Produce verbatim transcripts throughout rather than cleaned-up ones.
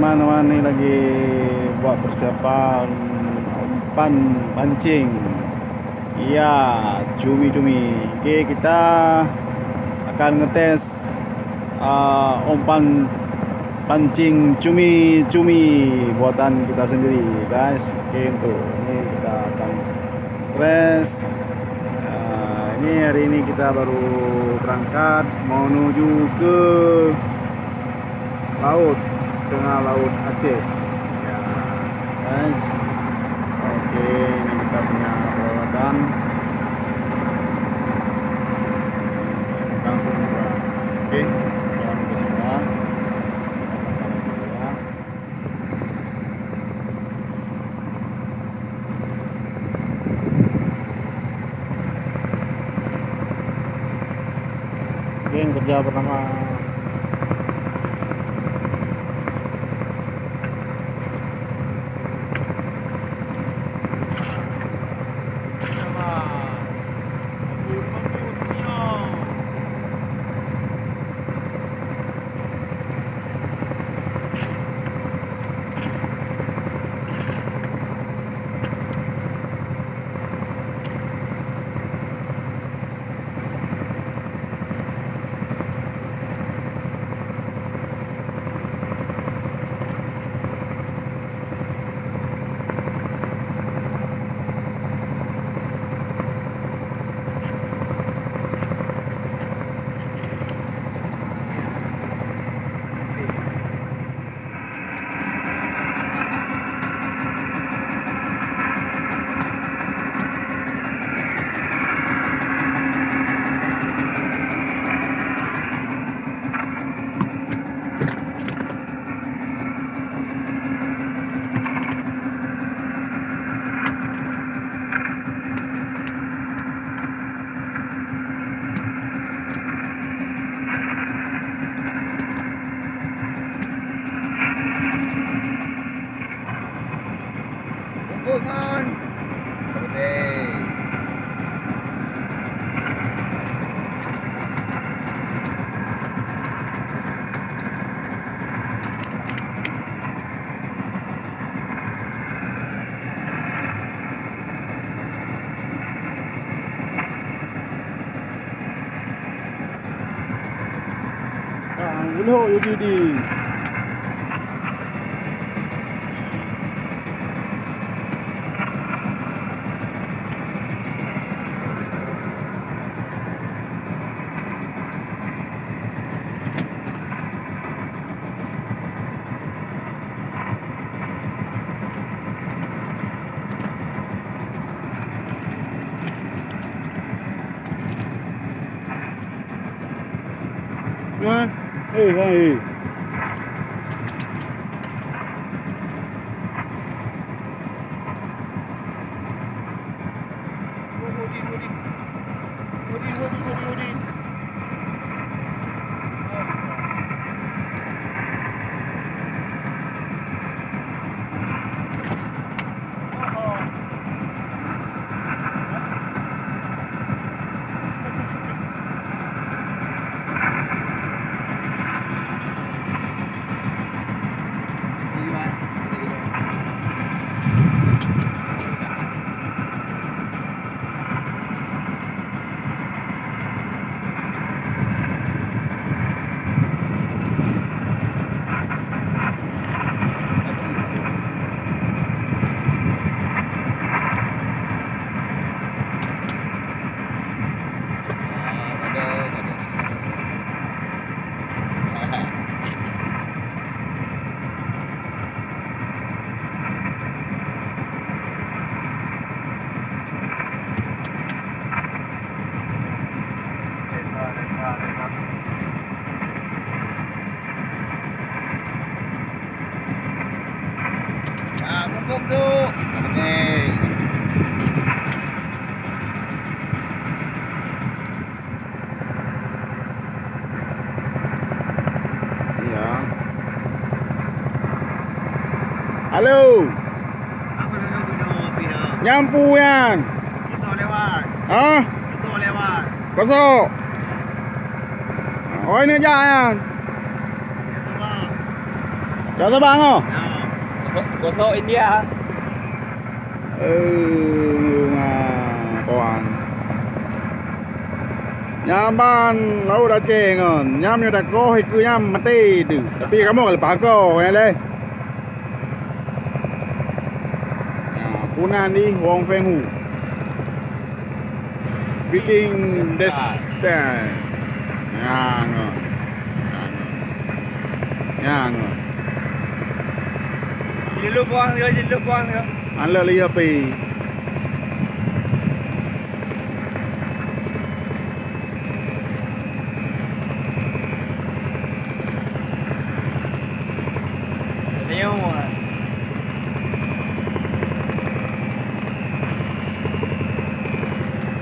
Teman-teman ni lagi buat persiapan umpan pancing. Ya, cumi-cumi. Oke, kita akan ngetes, ah, umpan pancing cumi-cumi buatan kita sendiri, guys. Oke, untuk ni kita akan press. Ah, ini hari ini kita baru berangkat menuju ke laut, tengah laut Aceh. Ya, guys. Oke, ini kita punya peralatan. Langsung berangkat. Oke, jangan lupa semua. Geng kerja pertama. Bungkus, Man. Oke. Ah, ulok U G D. Nah, eh, hai. Ah, mumpung tu. Oke. Iya. Halo. Apa dulu guna pihak? Nyampu yan. Besok lewat. Hah? Besok lewat. Besok. Oh, ini aja yan. Ya, sabar. Tak sabar ngoh. Gosok, gosok India. Eh, nah, kawan. Nyan ban laôt Aceh ngon. Nyam nyoe takoh ikeue nyam maté teuh. Tapi kamoe ka leupah koh nyan lé. Nah, punan di Wong Feng Hu. Feeding destin. Nyan ngon. Nyan ngon. Nyan ngon. Jilulup buang dia, jilulup buang dia. Alek lagi api.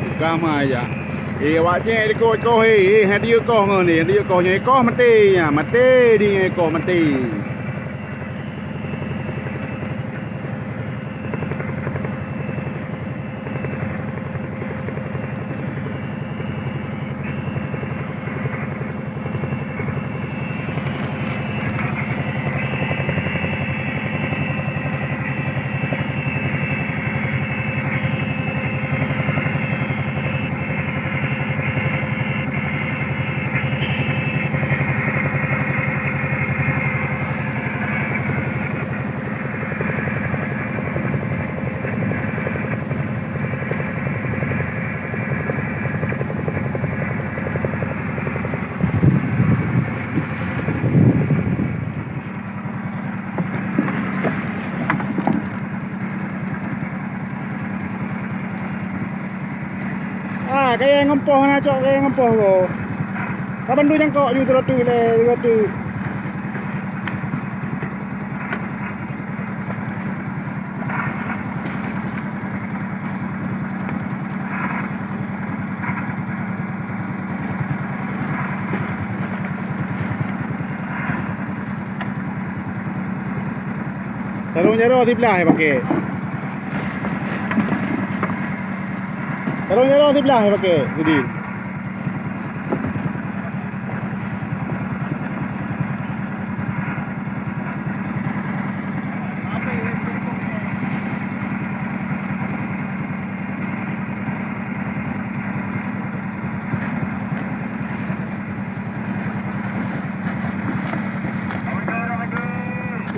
Tukang ma ya. Eh, awak cek dikoh-koh, eh, eh, hana diyue koh ngon ni, hana diyue koh, nyan koh maté, ya, maté di nyan koh maté. Ah, kayèe ngon poh na, cok, kayèe ngon poh ko. Ka bandum nyang kok ju teulatui lé, teulatui. Sarông jaroe siblah pake. Sarông jaroe siblah pake, Udin.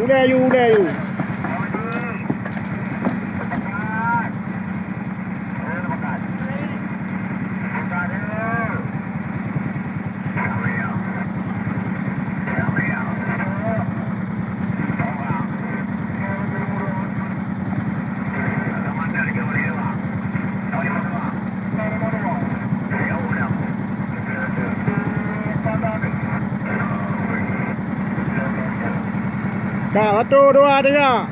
Ulèe yue, ulèe yue. Ka, satu, dua, tiga.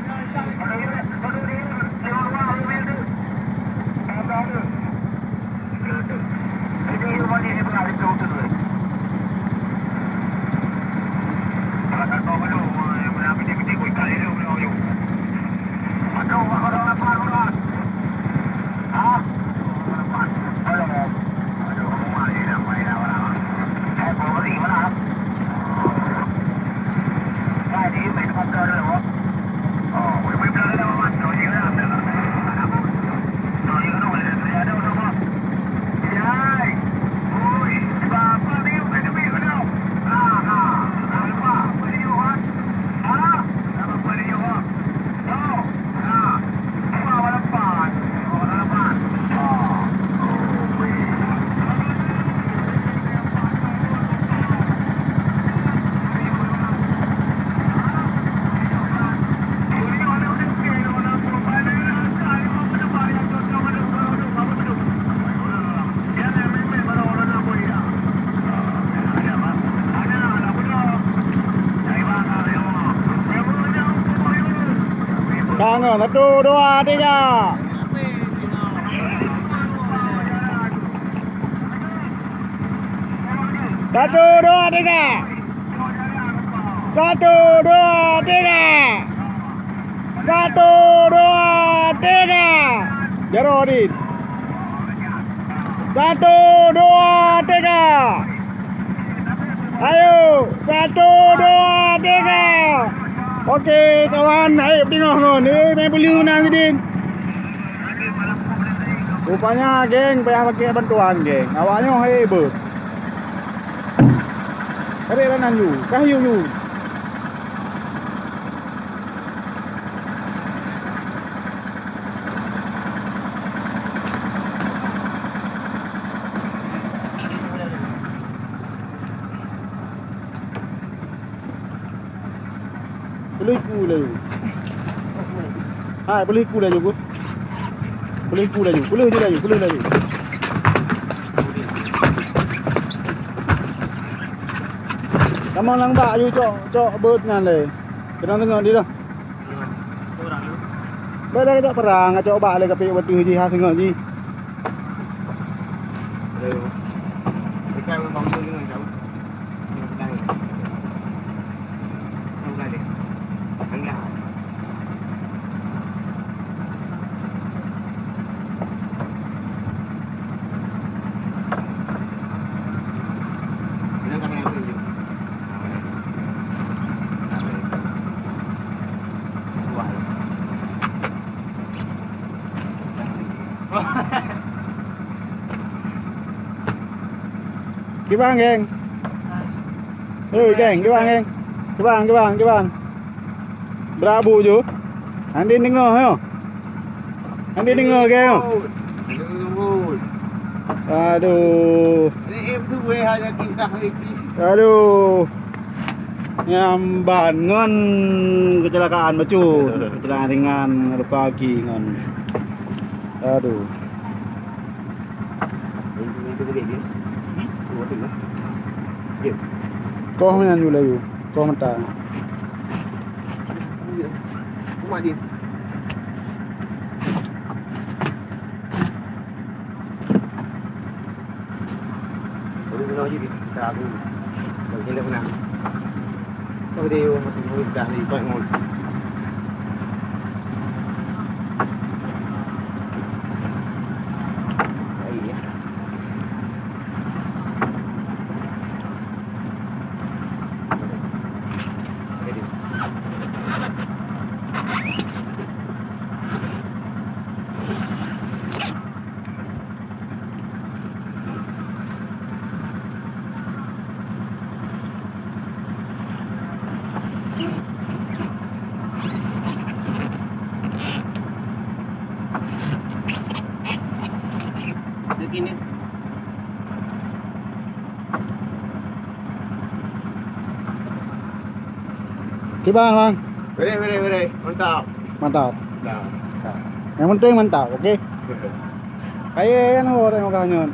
Tangan, satu, dua, tiga. Satu, dua, tiga. Satu, dua, tiga. Satu, dua, tiga. Jaroe, Din. Satu, dua, tiga. Ayo, satu, dua, tiga. Oke, kawan, hai, teungoh ngon. Eh, main peuleuh na sidin. Rupanya geng payah pakai bantuan geng. Awak nyoe hai beuh. Tarik ranan yu, kah yu yu. Peuleueh iku laju. Hai, peuleueh iku laju, Gus. Peuleueh iku laju, peuleueh je laju, peuleueh laju. Kamoe lam bak aju cok, cok beuet nyan lé. Keunong teungoh di dah. Bèk lé kacok perang, kacok bak lé kapék watèe jih ha teungoh jih. Kiban, geng. Hei, geng, kiban, geng. Kiban, kiban, kiban. Brat bu ju. Hana deungoe nyoe. Hana deungoe, geng. Aduh. Aduh. Nyan ban ngon kecelakaan bacut. Kecelakaan ringan, luka gaki ngon. Aduh. Koh nyan ju laju. Koh mata. Kiban, Bang. Boleh, boleh, boleh. Mantap. Mantap. Mantap. Yang penting mantap, oke? Kaya kan ho tengok kah nyan.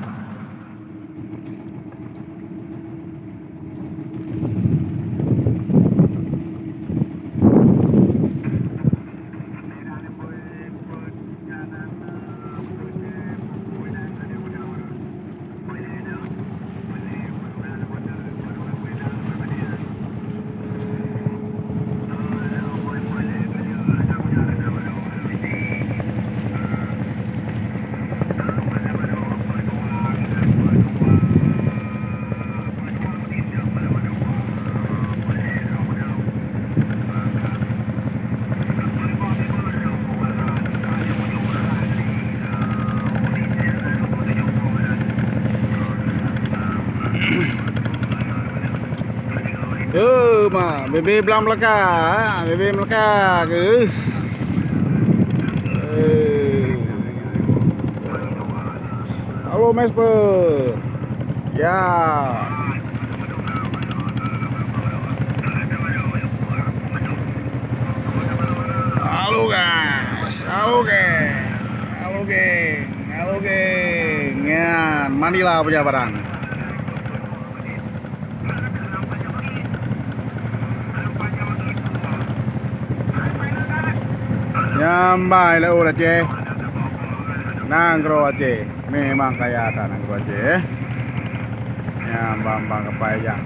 Eh, ma, bebe blang belaka, ha, bebe belaka, geus. Eh. Halo, Master. Ya. Halo, guys. Halo, geng. Halo, geng. Halo, geng. Nyan, Manila punya barang. Nyambai laôt Aceh. Nanggroe Aceh. Memang kaya that nanggroe Aceh, eh. Nyambang-bang kapai jak.